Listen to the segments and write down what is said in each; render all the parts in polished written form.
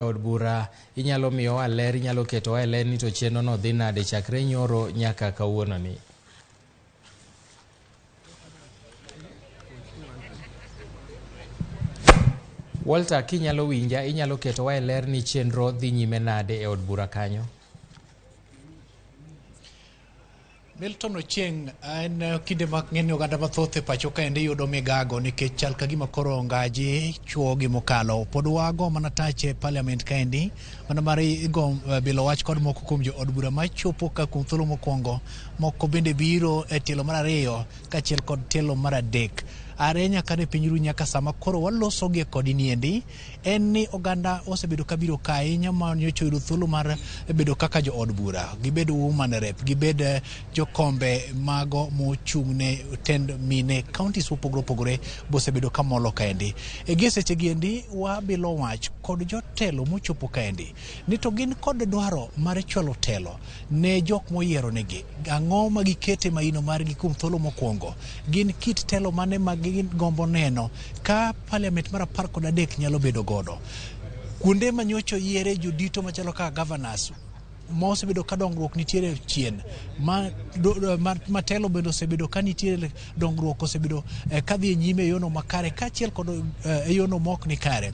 Od bura inyalo miyowa ler, inyalo ketowa e ler ni to chenro no dhi nade chakre nyoro nyaka kawuono ni. Walter, kinyalo winja, inyalo ketowa e ler ni chenro dhi nyime nade e od bura kanyo? Milton Ochieng en kinde ma ng'eny oganda mathoth e pacho kaendi yudo migago nikech chal ka gima koro ngaji chuogi mokalo. Pod wago mana tach e parliament kaendi mana mar igo bilo wach kod moko kuom jo od bura machopo ka kuom thuolo mokwongo, moko bende biro e tielo mar ariyo kaachiel kod tielo mar adek. Are nyaka ne piny ru nyaka sama koro waloso gie kodi niendi en ni oganda osebedo kabiro ka ahinya ma nyocha oyudo thuolo mar bedo kaka jood bura, gibed woman rep, gibed jokombe mago mochung' ne tend mine counties mopogore opogore bosebedo kamolo kaendi. E gie seche gi endi wabilo wach kod jotelo mochopo kaendi ni to gin kod dwaro mar chwalo telo ne jok moyiero negi. Ang'o ma gikete maino margi kuom thuolo mokwongo? Gin kit telo mane ma gigombo neno ka parliament mar 13 nyalo bedo godo? Kuonde ma nyocha oyiere jodito machalo kaka governors ma osebedo ka dongruok nitiere chien, ma telo bende osebedo ka nitiere dongruok osebedo kadhi e nyime e yono makare kaachiel kod e yono mok ni kare.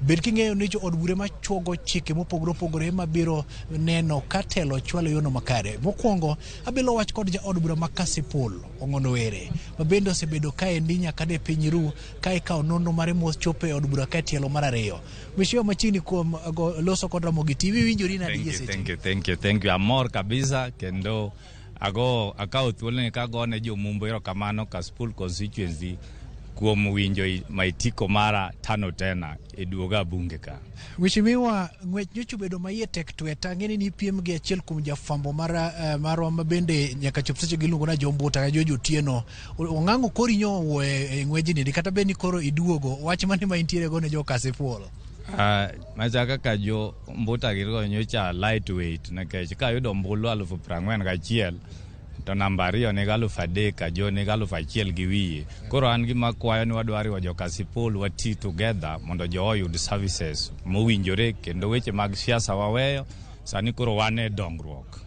Bed king'eyo ni jo od bure machuogo chike mopogore opogore mabiro neno ka telo chwalo yono makare. Mokwongo, abilo wach kod jaod bura ma Kasipul, Ong'ondo Were, ma bende osebedo kaendi nyaka ne piny ru ka ikawo nonro mare mochopo e od bura ka e tielo mar ariyo. Mheshimiwa machiegni kuom loso kod Ramogi TV, winjori nade gie seche? Thank you, thank you, thank you. Amor kabisa kendo ago akawo thuoloni kagone jomumbo erokamano Kasipul constituency kuom winjo maitiko mara tano tena e duoga bunge ka. Mheshimiwa, ng'wech nyocha obedo ma iye tek tweta, ang'e ni ipiem gi achiel kuom jafwambo marwa ma bende nyaka chop seche giluongo na Jombuta ka George Otieno. Ong'ang'o kori nyo owuoyo e ng'wejni ni kata bed ni koro iduogo, wach mane ma intiere go ne jo Kasipul? Macha kaka jo Mbuta girgo nyocha lightweight nikech kayudo ombulu 41,000 to namba ariyo nigi 3,000 ajo nigi 1,000 gi wiye. Koro an gima kwayo ni wadwa riwo jo Kasipul wati together mondo jo oyud services mowinjore kendo weche mag siasa waweyo sani koro wan e dongruok.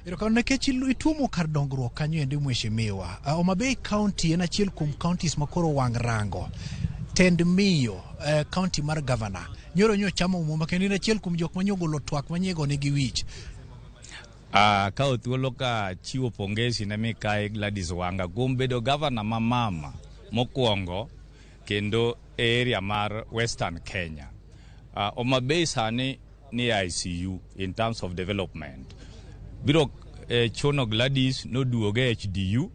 Erokamano nikech ituomo kar dongruok kanyo endi mheshimiwa. Homa Bay County en achiel kuom counties ma koro wang' rango. Tend miyo county mar governor. Nyoro nyo chamo muma kendo en achiel kuom jok manyo golo twak manyiego nigi wich. Akawo thuolo ka chiwo pongezi ne Mikai Gladys Wanga kuom bedo governor ma mama mokwongo kendo e area mar Western Kenya. Homa Bay sani ni ICU in terms of development. Biro chuno Gladys noduoge HDU,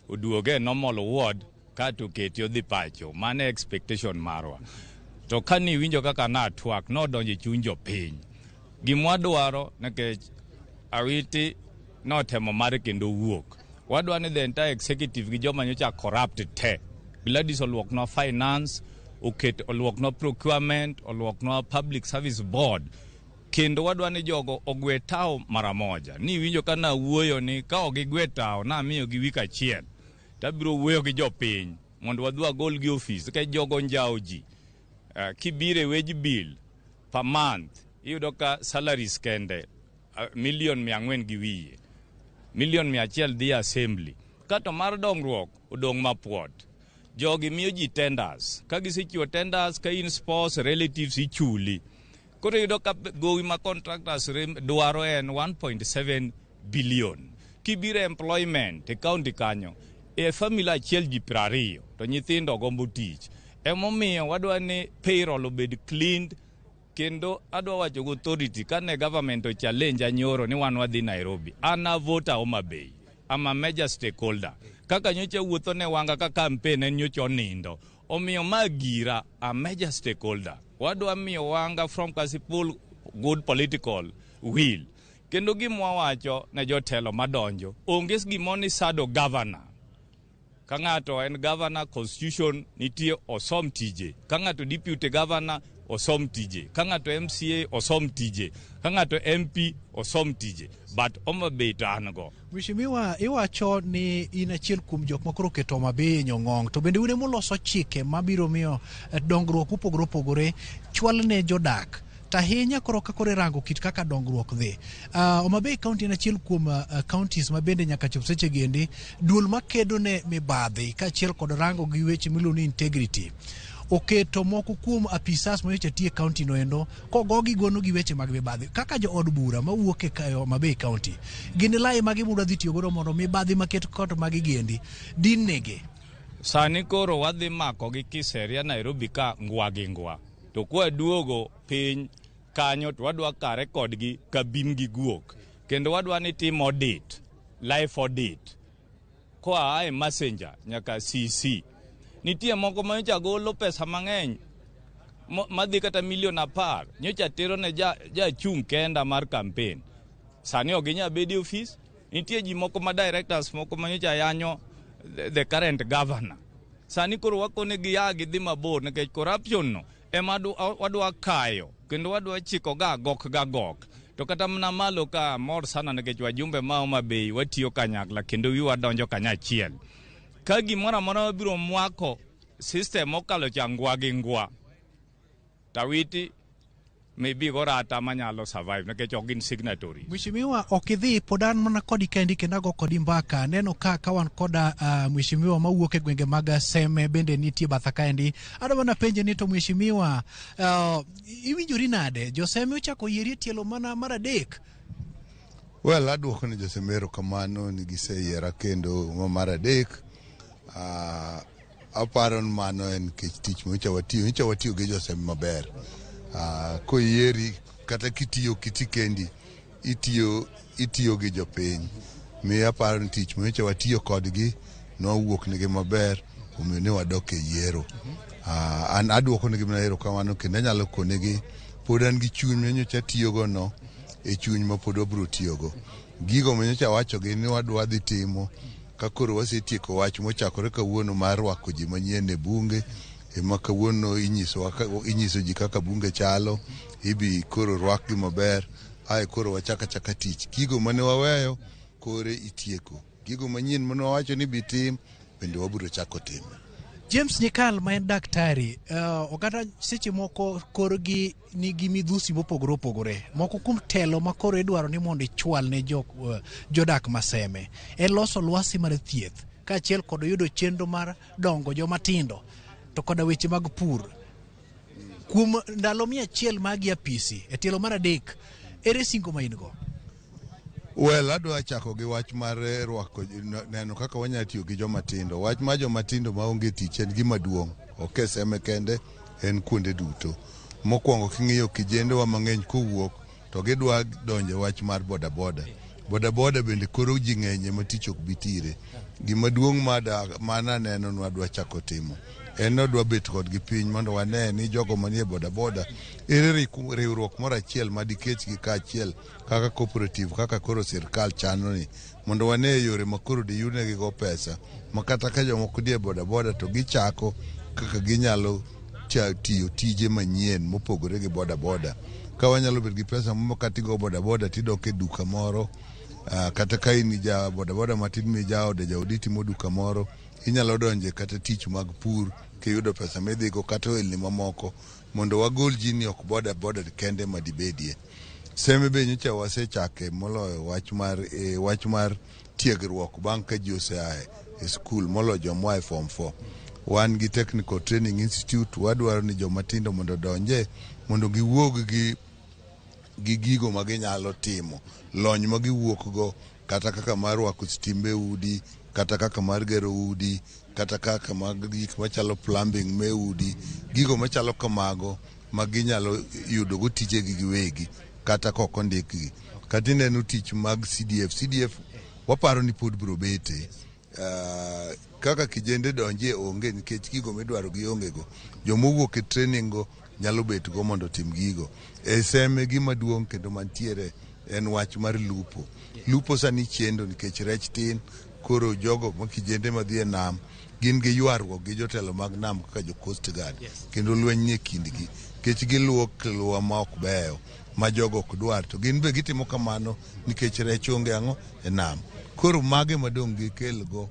oduoge normal ward kato keti odhi pacho. Mano e expectation marwa. To kani iwinjo kaka natwak, nodonjo e chuny jopiny. Gima wadwaro nikech Awiti notemo mare kendo owuok. Wadwa ni the entire executive gi joma nyocha corrupt te. Gladys oluoknwa finance, oket oluoknwa procurement, oluoknwa public service board. Kendo wadwa ni jogo ogwe tao mara moja. Ni winjo ka nawuoyo ni ka ok gigwe tao namiyo gi wik achiel. Tabiro wuoyo gi jopiny mondo wadhi wagol gi ofis nikech jogo njawo ji. Kibiro e wage bill per month iyudo ka salaries kende milion 400 gi wiye. Milion 100 dhi assembly. Kato mar dongruok odong' mapuot. Jogi miyo ji tenders. Ka gisechiwo tenders ka in spouse relatives ichuli. Koro iyudo ka gowi ma contractors dwaro en 1.7 billion. Kibiro employment e county kanyo, e family achiel ji 20 to nyithindo gombo tich. Emomiyo wadwa ni payroll obed cleaned kendo adwa wacho gi authority kane government o challenge anyoro ni wan wadhi Nairobi. An a voter Homa Bay. I'm a major stakeholder. Kaka nyocha wuotho ne wanga ka campaign en nyocha onindo. Omiyo ma gira a major stakeholder. Wadwa miyo wanga from Kasipul good political will. Kendo gima wawacho ne jotelo madonjo, onge gimoro ni sado governor. Ka ng'ato en governor, constitution nitie osom tije. Ka ng'ato deputy governor, osom tije. Ka ng'ato MCA, osom tije. Ka ng'ato MP, osom tije. But Homa Bay to an go. Mheshimiwa, iwacho ni in achiel kuom jok ma koro oketo Homa Bay e nyong'ong, to bende un ema uloso chike mabiro miyo dongruok mopogore opogore chwal ne jodak. To ahinya koro ka koro irango kit kaka dongruok dhi. Homa Bay County en achiel kuom counties ma bende nyaka chop seche gendi duol makedo ne mibadhi kaachiel kod rango gi weche miluongo ni integrity oketo moko kuom apisas manyocha tiyo e county no endo kogogi gono gi weche mag mibadhi. Kaka jo od bura mawuok e Homa Bay County, gin lai magi mudwa dhi tiyo godo mondo mibadhi maket kod magi giendi din negi? Sani koro wadhi mako gi kiseria Nairobi ka ngwa gi ngwa. To kwaduogo piny kanyo to wadwa kare kodgi ka bim gi guok. Kendo wadwa ni tim audit, life audit. Koa e messenger nyaka CC. Nitie moko manyocha golo pesa mang'eny madhi kata milion 10 nyocha tero ne jachung' kenda mar campaign. Sani ok ginyal bedo e ofis. Nitie ji moko ma directors moko manyocha yanyo the current governor. Sani koro wakone gia gidhi mabor nikech corruption no ema wadwa kayo kendo wadwa chiko ga gok ga gok. To kata mana malo ka mor sana nikech wajumbe ma Homa Bay watiyo kanyakla kendo wiwa donjo kanyachiel. Ka gimoro amora mabiro mwako system mokalo cha ngwa gi ngwa, tawiti maybe gorata manyalo survive nikech ok gin signatory. Mheshimiwa, ok idhi, pod an mana kodi kendi kendo ago kodi mbaka. Neno ka wan koda mheshimiwa mawuok e gwenge mag Seme bende nitie batha kaendi. Adwa mana penje ni to mheshimiwa, iwinjori nade? Jo Seme ochako yieri e tielo mana mar 3. Well, aduoko ne jo Seme erokamano ni giseyiera kendo mar 3. Aparo ni mano en nikech tich manyocha watiyo, nyocha watiyo gi jo Seme maber. Koyieri kata kitiyo kiti kendi, itiyo gi jopiny. Miyo aparo ni tich manyocha watiyo kodgi nowuok negi maber, omiyo ne wadok e yiero. An aduoko negi mana erokamano kendo anyalo konegi pod an gi chuny manyocha atiyogo no e chuny ma pod wabiro tiyogo. Gigo manyocha awachogi ni wadwa dhi timo ka koro wasetieko wach mochakore kawuono mar rwako ji manyien e bunge, ema kawuono inyiso ji kaka bunge chalo, ibi koro rwakgi maber, ae koro wachako achaka tich. Gigo mane waweyo kore itieko. Gigo manyien mane wawacho ni bi tim bende wabiro chako timo. James Nyikal ma en daktari, oganda seche moko korgi nigi midhusi mopogore opogore. Moko kuom telo ma koro idwaro ni mondo ichwal ne jodak ma Seme en loso lwasi mar thieth kaachiel kod yudo chenro mar dongo joma tindo to koda weche mag pur. Kuom ndalo 100 magi apisi e tielo mar 3, ere singo ma in go? Well, adwa chako gi wach mar rwako, neno kaka wanyalo tiyo gi joma tindo. Wach mar joma tindo maonge tich en gima duong'. Ok e Seme kende, en kuonde duto. Mokwongo king'iyo kijendewa mang'eny kowuok to gidwa donjo e wach mar bodaboda. Bodaboda bende koro ji ng'eny ema tich ok bi tire. Gima duong' mana neno ni wadwa chako timo en ni wadwa bet kodgi piny mondo wane ni jogo manie bodaboda ere riwruok moro achiel madikechgi kaachiel kaka cooperative kaka koro sirkal chano ni mondo wane yore ma koro diyudnegi go pesa ma kata ka jomoko die bodaboda to gichako kaka ginyalo tiyo tije manyien mopogore gi bodaboda. Ka wanyalo bet gi pesa moro kata igo bodaboda tidok e duka moro, kata ka in ja bodaboda matin mi jaode jaodi timo duka moro, inyalo donje kata tich mag pur kiyudo pesa midhigo kata ohelni mamoko mondo wagol ji ni ok bodaboda kende madibedie. Seme be nyocha wasechake moloyo wach mar tiegruok bang' ka ji osea e skul moloyo joma oa e form 4. Wan gi Technical Training Institute, wadwaro ni joma tindo mondo odonje mondo giwuog gi gigo ma ginyalo timo, lony ma giwuok go, kata kaka mar rwako stima e udi, kata kaka mar gero udi, kata kaka mag gik machalo plumbing me udi, gigo machalo kamago ma ginyalo yudo go tijegi giwegi kata kok ondikgi. Kata ineno tich mag CDF, CDF waparo ni pod biro bete. Kaka kijende donjie onge nikech gigo midwaro gionge go. Jomowuok e training go nyalo bet go mondo otim gigo. E Seme gima duong' kendo mantiere en wach mar lupo. Lupo sani chendo nikech rech tin, koro jogo ma kijende madhi e nam gin gi ywaruok gi jotelo mag nam kaka jo Coast Guard. Kendo lweny nie kindgi nikech giluwo luwa ma ok beyo ma jogo ok dwar to gin be gitimo kamano nikech rech onge ang'o e nam. Koro mage madong' gikel go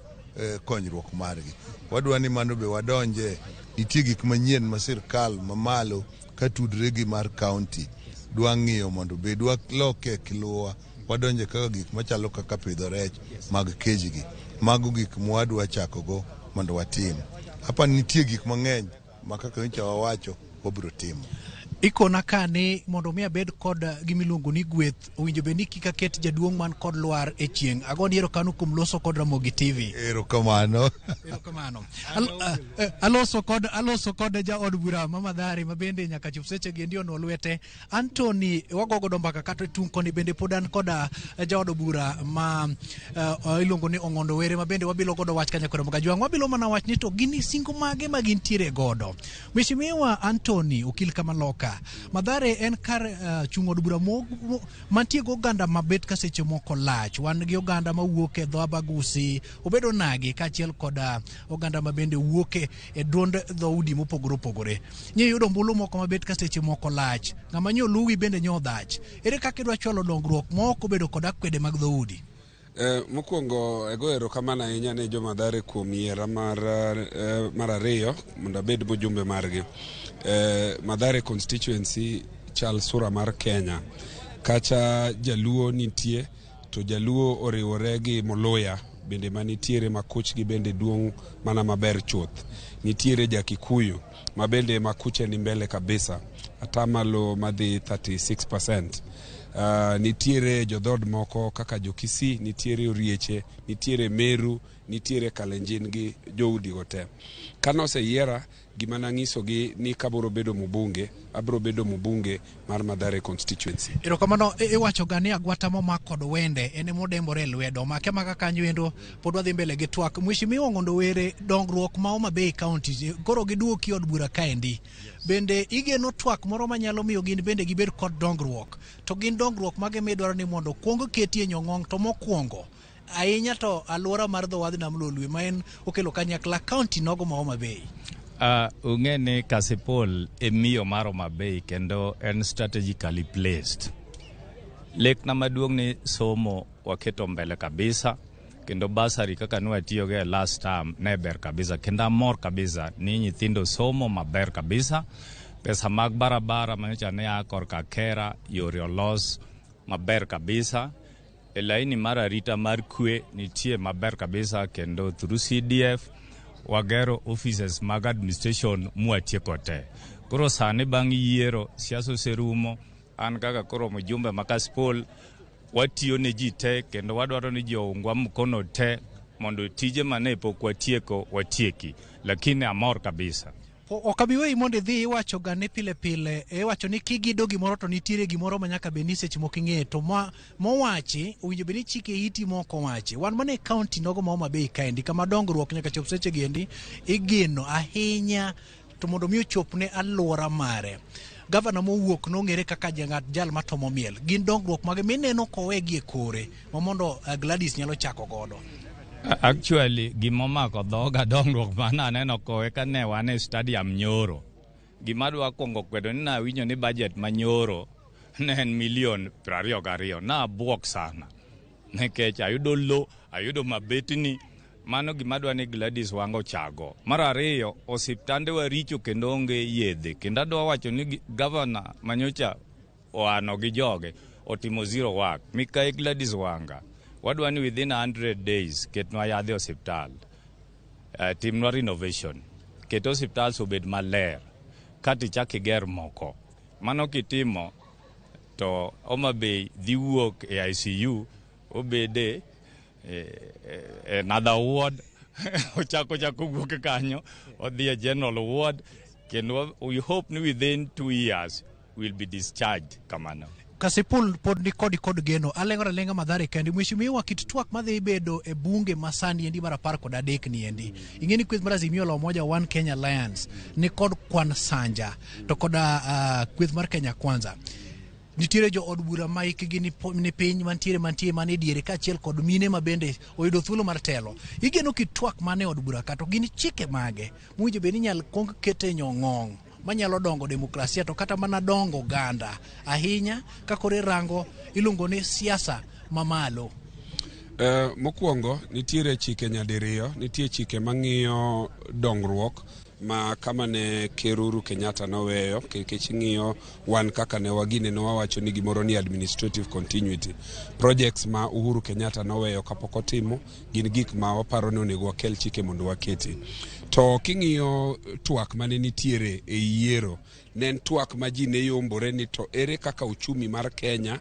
konyruok margi. Wadwa ni mano be wadonje. Nitie gik manyien ma sirkal mamalo ka tudre gi mar county. Dwa ng'iyo mondo bed waloke kiluwa, wadonje kaka gik machalo kaka pidho rech mag kejgi. Mago gik mwadwa chakogo mondo watim. Apa nitie gik mang'eny ma kaka nyocha wawacho wabiro timo. Ikona ka ni mondo mi abed kod gimiluongo ni gweth, owinjo bed ni kik aket jaduong' man kod lwar e chieng'. Agoni erokamano kuom loso kod Ramogi TV. Erokamano. Erokamano. Aloso kod jaod bura ma Mathare ma bende nyaka chop seche gi endi onwo lwete. Anthony, wago godo mbaka kata e tung' koni bende pod an koda jaod bura ma iluongo ni Ong'ondo Were, ma bende wabilo godo wach kanyakla Ramogi Ajwang'. Wabilo mana wach ni to gin singo mage ma gintiere godo. Mheshimiwa Anthony Okil Kamaloka, Mathare en kar chung' od bura mantie gi oganda mabet ka seche moko lach. Wan gi oganda mawuok e dho Abagusi, obedo nagi kaachiel kod oganda ma bende wuok e duond dhoudi mopogore opogore. Nyi yudo ombulu moko mabet ka seche moko lach. Ng'ama nyo luwi bende nyo dhach. Ere kaka idwa chwalo dongruok ma ok obedo kod akwede mag dhoudi? Mokwongo ago erokamano ahinya ne jo Mathare kuom yiera mar ariyo mondo abed mjumbe margi. Mathare constituency chal sura mar Kenya. Kacha jaluo nitie to jaluo oriwore gi Moluya bende manitiere ma kuchgi bende duong' mana maber chuth. Nitiere jakikuyu ma bende ma kuche ni mbele kabisa, atamalo madhi 36%. Nitiere jodhod moko kaka jokisii, nitiere orieche, nitiere meru, nitiere kalenjin gi joudi go te. Kane oseyiera, gima nang'isogi ni kabiro bedo mbunge, abiro bedo mbunge mar Mathare constituency. Erokamano. Iwacho ga ni agwata momak kod wende en emodembore e lwedo. Make maka kanyo endo pod wadhi mbele gi twak. Mheshimiwa Ong'ondo Were, dongruok ma Homa Bay County koro giduoki od bura kaendi. Bende igeno twak moro manyalo miyo gin bende gibed kod dongruok? To gin dongruok mage midwaro ni mondo kuong ketie nyong'ong to mokwongo ahinya to alwora mar dho wadh nam Lolwe ma en okelo kanyakla county nogo ma Homa Bay? Ung'e ni Kasipul e miyo mar Homa Bay kendo en strategically placed. Lekna maduong' ni somo waketo mbele kabisa, kendo bursary kaka nwatiyogo e last term ne ber kabisa, kendo amor kabisa ni nyithindo somo maber kabisa. Pesa mag barabara manyocha ne a korka Kera yore olos maber kabisa. E laini mar arita mar kwe nitie maber kabisa, kendo through CDF wagero offices mag administration mwatieko te. Koro sani bang' yiero siasa oserumo, an kaka koro mjumbe ma Kasipul watiyo ne ji te, kendo wadwaro ni ji oungwa mkono te mondo tije mane pok watieko watieki, lakini amor kabisa. Ok abi weyi mondo idhi. Iwacho ga ni pile pile iwacho ni kigido gimoro to nitiere gimoro ma nyaka bed ni seche moko ing'eyo to ma mowachi owinjo bed ni chike iti mok owachi. Wan mana e county nogo ma Homa Bay kaendi kama dongruok nyaka chop seche gi endi igeno ahinya to mondo mi ochop ne alwora mare. Gavana mowuok nong'ere kaka jang'at jal matomo miel. Gin dongruok mage mineno kowegi e kore ma mondo Gladys nyalo chako godo? Actually, gimomako dhoga, dongruok mana aneno kowe kane wan e stadium nyoro. Gima adwa kwongo kwedo ni nawinjo ni budget ma nyoro ne en milion 22. Nabuok sana nikech ayudo lo, ayudo mabetni. Mano gima adwa ni Gladys Wanga ochago. Mar ariyo, osiptande wa richo kendo onge yedhe. Kendo adwa wacho ni gavana manyocha oano gi joge otimo zero work. Mikai Gladys Wanga, wadwa ni within 100 days ketnwa yadhe e osiptal. Timnwa renovation. Ket osiptal obed maler. Kata ichak iger moko. Mano kitimo to Homa Bay dhi wuok e ICU obede e another ward, ochako chako wuok kanyo odhi e general ward, kendo we hope ni within 2 years will be discharged kamano. Kasipul pod ni kodi kod geno aleng'o alenga Mathare kende. Mheshimiwa, kit twak madhi bedo e bunge masani endi mar 13 ni endi, ing'e ni kweth mar Azimio la Umoja One Kenya Alliance ni kod kwan sanja to koda kweth mar Kenya Kwanza nitiere jo od bura ma hikgi ni piny mantiere mane diere kaachiel kod mine ma bende oyudo thuolo mar telo. Igeno kit twak mane e od bura ka, to gin chike mage mowinjo bed ni nyal kuong kete nyong'ong manyalo dongo demokrasia to kata mana dongo oganda ahinya ka koro irango iluongo ni siasa mamalo? Mokwongo nitiere chike nyadiriyo. Nitie chike mang'iyo dongruok. Ma kama ne Ker Uhuru Kenyatta noweyo, nikech ing'iyo wan kaka ne wagine ne wawacho ni gimoro ni administrative continuity. Projects ma Uhuru Kenyatta noweyo kapok otimo gin gik ma waparo ni onego wakel chike mondo waketi. To king'iyo twak mane nitiere e yiero, ne en twak ma ji ne yombore ni to ere kaka uchumi mar Kenya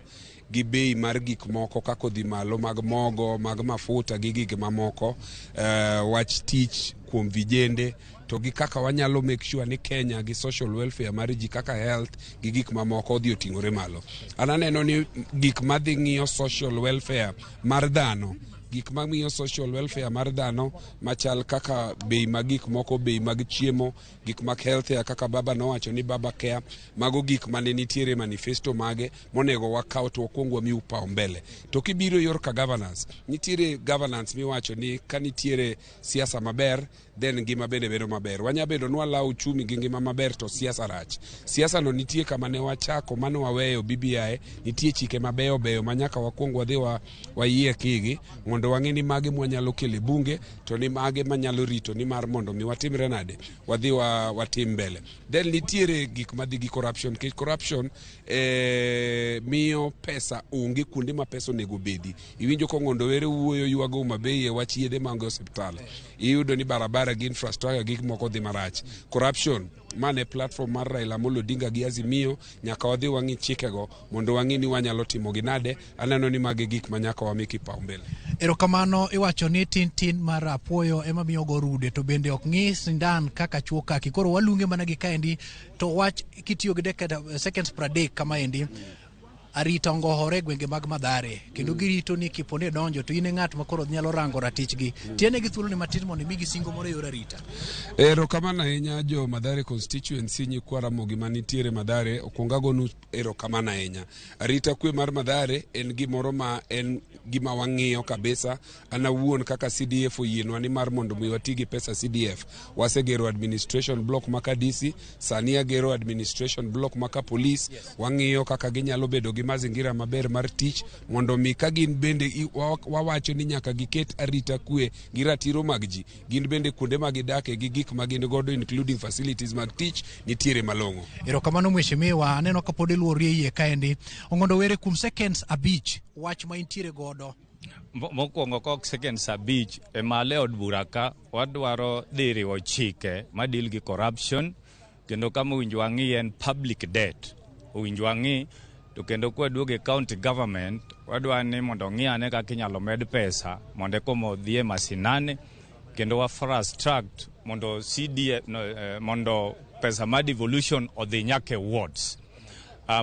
gi bei mar gik moko kaka odhi malo mag mogo, mag mafuta gi gik mamoko, wach tich kuom vijende to gi kaka wanyalo make sure ni Kenya gi social welfare mar ji kaka health gi gik mamoko odhi oting'ore malo. An aneno ni gik madhi ng'iyo social welfare mar dhano, gik mamiyo social welfare mar dhano machal kaka bei mag gik moko, bei mag chiemo, gik mag health care kaka baba nowacho ni Baba Care, mago gik mane nitiere manifesto mage monego wakaw to wakwong wami mbele. To kibiro yor ka governance, nitiere governance miwacho ni ka nitiere siasa maber, then ngima bende bedo maber. Wanya bedo ni walawo uchumi gi ngima maber to siasa rach. Siasa no nitie kama ne wachako mane waweyo BBI, nitie chike mabeyo beyo ma nyaka wakwong wadhi wayie kigi mondo wang'e ni mage mwanyalo kelo e bunge to ni mage manyalo rito ni mar mondo mi watimre nade wadhi watim mbele. Then nitiere gik madhi gi corruption, nikech corruption miyo pesa onge kuonde ma pesa onego bedi. Iwinjo ka Ong'ondo Were wuoyo ywago Homa Bay e wach yedhe maonge osiptal. Iyudo ni barabara gi infrastructure gik moko dhi marach. Corruption mane platform mar Raila Amolo Odinga gi Azimio, nyaka wadhi wang'i chikego mondo wang'i ni wanyalo timo gi nade. Aneno ni magi gik ma nyaka wami kipaumbele. Erokamano. Iwacho ni tin tin mar apuoyo ema miyo go rude, to bende ok ng'i sindan kaka chuo kaki. Koro waluonge mana gi kaendi to wach kitiyo gi dakika seconds 30 kamaendi. Arita ongohore e gwenge mag Mathare kendo girito ni kiponi donjo to in e ng'at ma koro nyalo rango ratichgi. Tiene gi thuolo ni matin mondo imigi singo moro e yor arita. Erokamano ahinya jo Mathare constituency, nyikwa Ramogi manitiere Mathare, okuong agonu erokamano ahinya. Arita kwe mar Mathare en gimoro ma en gima wang'iyo kabisa. An awuon kaka CDF oyienwa ni mar mondo mi wati gi pesa CDF. Wasegero administration block ma ka DC, sani agero administration block ma ka police. Wang'iyo kaka ginyalo bedo gi mazingira maber mar tich mondo mi ka gin bende wawacho ni nyaka giket arita kwe gi ratiro mag ji. Gin bende kuonde ma gidake gi gik ma gin godo, including facilities mag tich, nitiere malong'o. Erokamano mheshimiwa, aneno ka pod iluori e iye kaendi. Ong'ondo Were, kuom seconds 5, wach ma intiere godo. Mokwongo kok seconds 5 e malo e od bura ka wadwaro dhi riwo chike madil gi corruption, kendo kama owinjo wang'i en public debt owinjo wang'i. To kendo kwaduogo e county government, wadwa ni mondo ong'i ane kaka inyalo med pesa mondo eka odhi e masinani, kendo wa fast track mondo CDF no, mondo pesa mar devolution odhi nyaka e wards.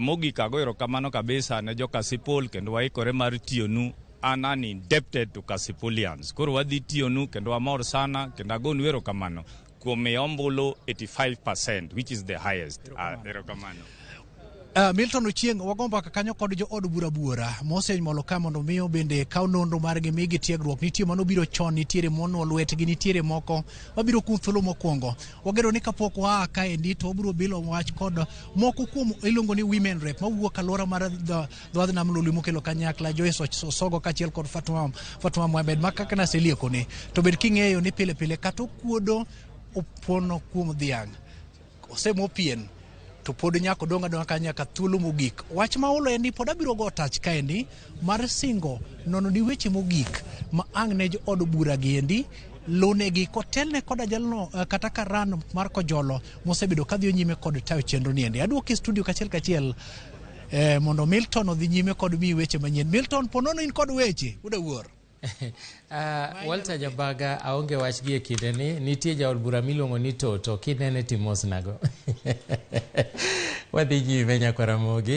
Mogik, ago erokamano kabisa ne jo Kasipul, kendo waikore mar tiyonu. An indebted to Kasipulians. Koro wadhi tiyonu kendo wamor sana, kendo agonu erokamano kuom miya ombulu 85%, which is the highest. Erokamano. Milton Ochieng, wago mbaka kanyo kod jo od bura buora mosenyuolo ka mondo miyo bende kaw nonro margi, migi tiegruok. Nitie manobiro chon, nitiere monuo lwetgi, nitiere moko mabiro kuom thuolo mokwongo. Wageno ni kapok waa kaendi to wabiro bilo wach kod moko kuom iluongo ni women rep mawuok alwora mar dho wadh nam Lolwe mokelo kanyakla Joyce Osogo kaachiel kod Fatuma Mohamed ma kaka naseliekone. To bed king'eyo ni pile pile kata okuodo opono kuom dhiang' osemo pien to pod nyaka odong' adong'a ka nyaka thuolo mogik. Wach ma olo en ni pod abiro go tach kaendi mar singo nono ni weche mogik ma ang' ne jo od bura giendi lunegi kotelne koda jalno kata karan mar Kojolo mosebedo kadhi nyime kod tayo chenro ni endi. Aduoki e studio kachiel kachiel mondo Milton odhi nyime kod miyi weche manyien. Milton, ponono in kod weche, uda wuor. Walter Jabaga, aonge wach gi e kinde ni nitie jaod bura miluongo ni Toto, kinene timosnago. Wadhi nyime nyakwara Ramogi.